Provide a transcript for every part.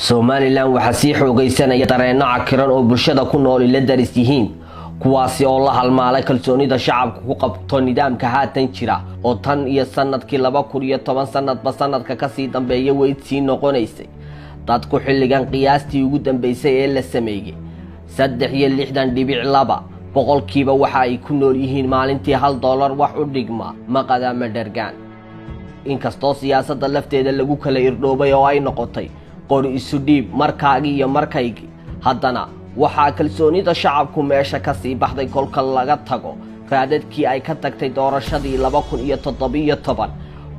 Somaliland waxaa sii xoogaysanaya dareenno cakiran oo bulshada ku nooli la daris yihiin, kuwaasi oo la halmaalay kalsoonida shacabku ku qabto nidaamka haatan jira, oo tan iyo sanadkii 2010 sanadba sanadka kasii dambeeya weyd sii noqonaysay. Dadku xilligan qiyaastii ugu dambeysay ee la sameeyey, 63.2% waxa ay ku nool yihiin maalintii $1 wax u dhigma maqada ma dhergaan. Inkastoo siyaasadda lafteeda lagu kala irdhoobay oo ay noqotay qori isu dhiib markaagii iyo markaygii, haddana waxaa kalsoonida shacabku meesha ka sii baxday kolka laga tago raadadkii ay ka tagtay doorashadii 2017.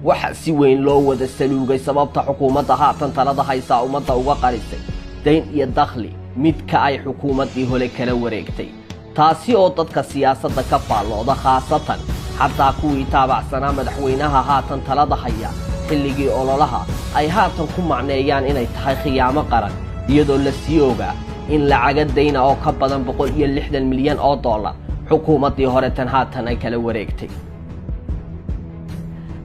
Waxa si weyn loo wada saluugay sababta xukuumadda haatan talada haysaa ummadda uga qarisay dayn iyo dakhli midka ay xukuumaddii hole kala wareegtay, taasi oo dadka siyaasadda ka faallooda, khaasatan xataa kuwii taabacsanaa madaxweynaha haatan talada haya xilligii ololaha, ay haatan ku macneeyaan inay tahay khiyaamo qaran, iyadoo la sii ogaa in lacaga dayna oo ka badan 160 milyan oo dollar xukuumaddii hore tan haatan ay kala wareegtay.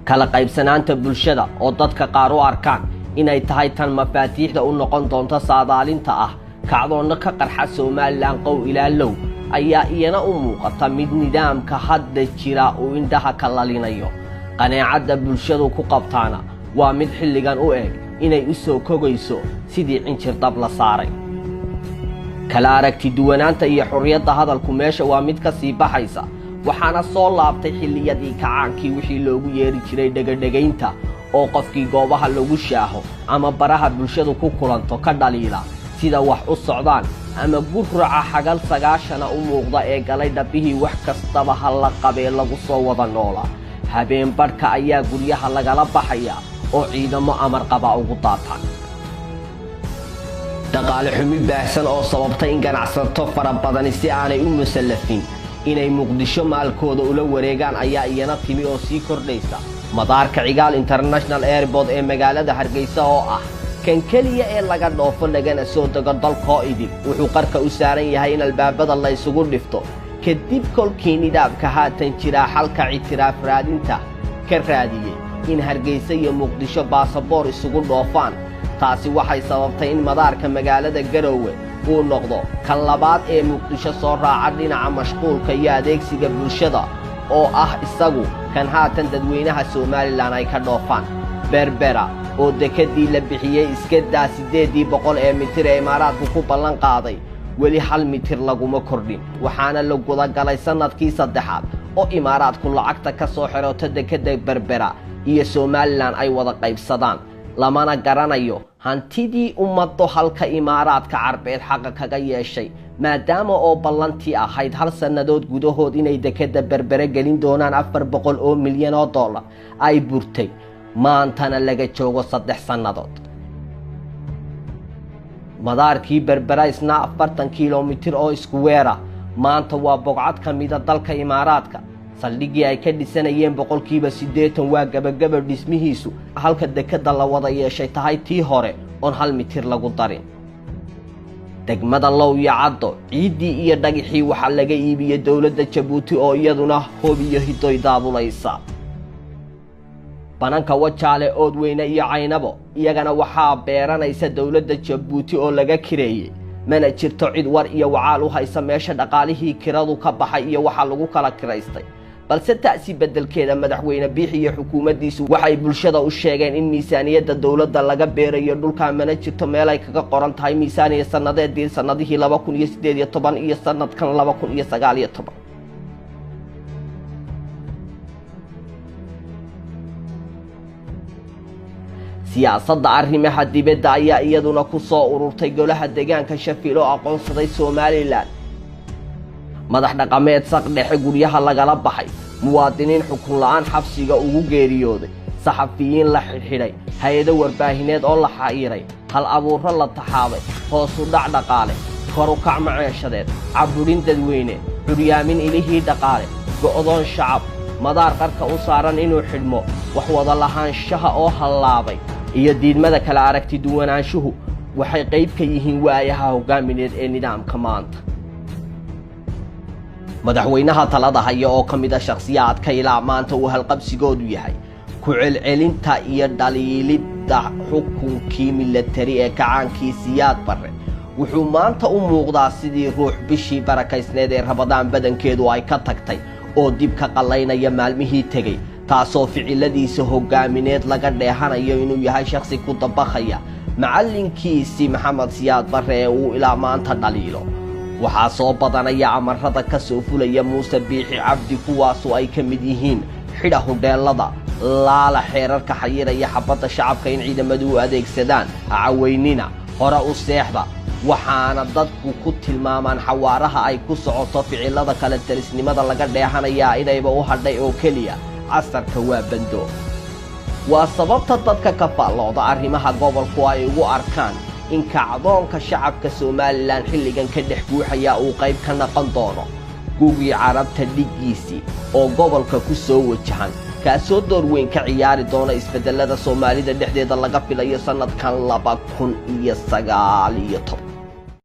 Kala qaybsanaanta bulshada oo dadka qaar u arkaan inay tahay tan mafaatiixda u noqon doonta saadaalinta ah kacdoonno ka qarxa Somaliland qow ilaa low ayaa iyana u muuqata mid nidaamka hadda jira uu indhaha ka lalinayo. Qaneecadda bulshadu ku qabtaana waa mid xilligan u eg inay u soo kogayso sidii cinjir dab la saaray. Kala aragti duwanaanta iyo xorriyadda hadalku meesha waa mid ka sii baxaysa, waxaana soo laabtay xilliyadii kacaankii wixii loogu yeeri jiray dhegadhegaynta, oo qofkii goobaha lagu shaaho ama baraha bulshadu ku kulanto ka dhaliila sida wax u socdaan ama guraca xagal sagaashana u muuqda ee galay dhabbihii wax kastaba ha la qabee lagu soo wada noolaa, habeen badhka ayaa guryaha lagala baxaya oo ciidamo amar qaba ugu daataan. Dhaqaale xumi baahsan oo sababtay in ganacsato fara badani si aanay u musallafin inay Muqdisho maalkooda ula wareegaan ayaa iyana timi oo sii kordhaysa. Madaarka Cigaal International Airport ee magaalada Hargeysa, oo ah kan keliya ee laga dhoofo lagana soo dego dalkoo idil, wuxuu qarka u saaran yahay in albaabada la isugu dhifto kadib kolkii nidaamka haatan jiraa xalka ictiraaf raadinta ka raadiyey in Hargeysa iyo Muqdisho baasaboor isugu dhoofaan. Taasi waxay sababtay in madaarka magaalada Garowe uu noqdo kan labaad ee Muqdisho soo raaca dhinaca mashquulka iyo adeegsiga bulshada, oo ah isagu kan haatan dadweynaha Somaliland ay ka dhoofaan. Berbera oo dekedii la bixiyey iska daa 800 ee mitir ee Imaaraadku ku ballan qaaday, weli 1 mitir laguma kordhin, waxaana la gudagalay sannadkii saddexaad oo Imaaraadku lacagta ka soo xirooto dekedda Berbera iyo Somaliland ay wada qaybsadaan, lamana garanayo hantidii ummaddo halka Imaaraadka Carbeed xaqa kaga yeeshay, maadaama oo ballantii ahayd hal sannadood gudahood inay dekedda Berbere gelin doonaan 400 oo milyan oo dollar ay burtay, maantana laga joogo 3 sannadood. Madaarkii Berbera isna 40 kilomitir oo iskuweera maanta waa bogcad ka mida dalka Imaaraadka. Saldhiggii ay ka dhisanayeen 80% waa gebagaba dhismihiisu, halka dekedda la wada yeeshay tahay tii hore oon 1 mitir lagu darin. Degmada Low iyo Caddo ciiddii iyo dhagixii waxaa laga iibiyey dowladda Jabuuti oo iyaduna hob iyo hidoy daabulaysa. Bananka Wajaale, Oodweyne iyo Caynabo iyagana waxaa beeranaysa dowladda Jabuuti oo laga kireeyey, mana jirto cid war iyo wacaal u haysa meesha dhaqaalihii kiradu ka baxay iyo waxa lagu kala kiraystay. Balse taasi beddelkeeda madaxweyne Biixi iyo xukuumaddiisu waxay bulshada u sheegeen in miisaaniyadda dowladda laga beerayo dhulkaa, mana jirto meel ay kaga qoran tahay miisaaniya sannadeedii sannadihii 2018 iyo sanadkan 2019. Siyaasadda arrimaha dibadda ayaa iyaduna ku soo ururtay golaha deegaanka Shafiil oo aqoonsaday Somaliland, madax dhaqameed saq dhexe guryaha lagala baxay, muwaadiniin xukun la'aan xabsiga ugu geeriyooday, saxafiyiin la xidhxidhay, hay-ado warbaahineed oo la xayiray, hal abuurro la taxaabay, hoosu dhac dhaqaale, kor u kac maceeshadeed, caburin dadweyne, curyaamin ilihii dhaqaale, go'doon shacab, madaar qarka u saaran inuu xidhmo, wax wada lahaanshaha oo hallaabay iyo diidmada kala aragti duwanaanshuhu waxay qayb ka yihiin waayaha hoggaamineed ee nidaamka maanta. Madaxweynaha talada haya oo ka mid a shakhsiyaadka ilaa maanta uu halqabsigoodu yahay Ku celcelinta iyo dhaliilidda xukunkii milatari ee kacaankii Siyaad Barre, wuxuu maanta u muuqdaa sidii ruux bishii barakaysneed ee Rabadaan badankeedu ay ka tagtay oo dib ka qallaynaya maalmihii tegey, taasoo ficiladiisa hoggaamineed laga dheehanayo inuu yahay shakhsi ku dabakhaya macallinkiisii Maxamed Siyaad Barre ee uu ilaa maanta dhaliilo. Waxaa soo badanaya amarada ka soo fulaya Muuse Biixi Cabdi, kuwaasoo ay ka mid yihiin xidha hudheellada, laala xeerarka xayiraya xabadda shacabka in ciidamadu u adeegsadaan, caweynina, hore u seexda. Waxaana dadku ku tilmaamaan xawaaraha ay ku socoto ficilada kale talisnimada laga dheehanayaa inayba u hadhay oo keliya casarka waa bando. Waa sababta dadka ka faallooda arrimaha gobolku ay ugu arkaan in kacdoonka shacabka Somalilan xilligan ka dhex guuxaya uu qayb ka noqon doono gugii Carabta dhiggiisii oo gobolka ku soo wajahan, kaasoo door weyn ka ciyaari doona isbedelada Soomaalida dhexdeeda laga filayo sannadkan 2019.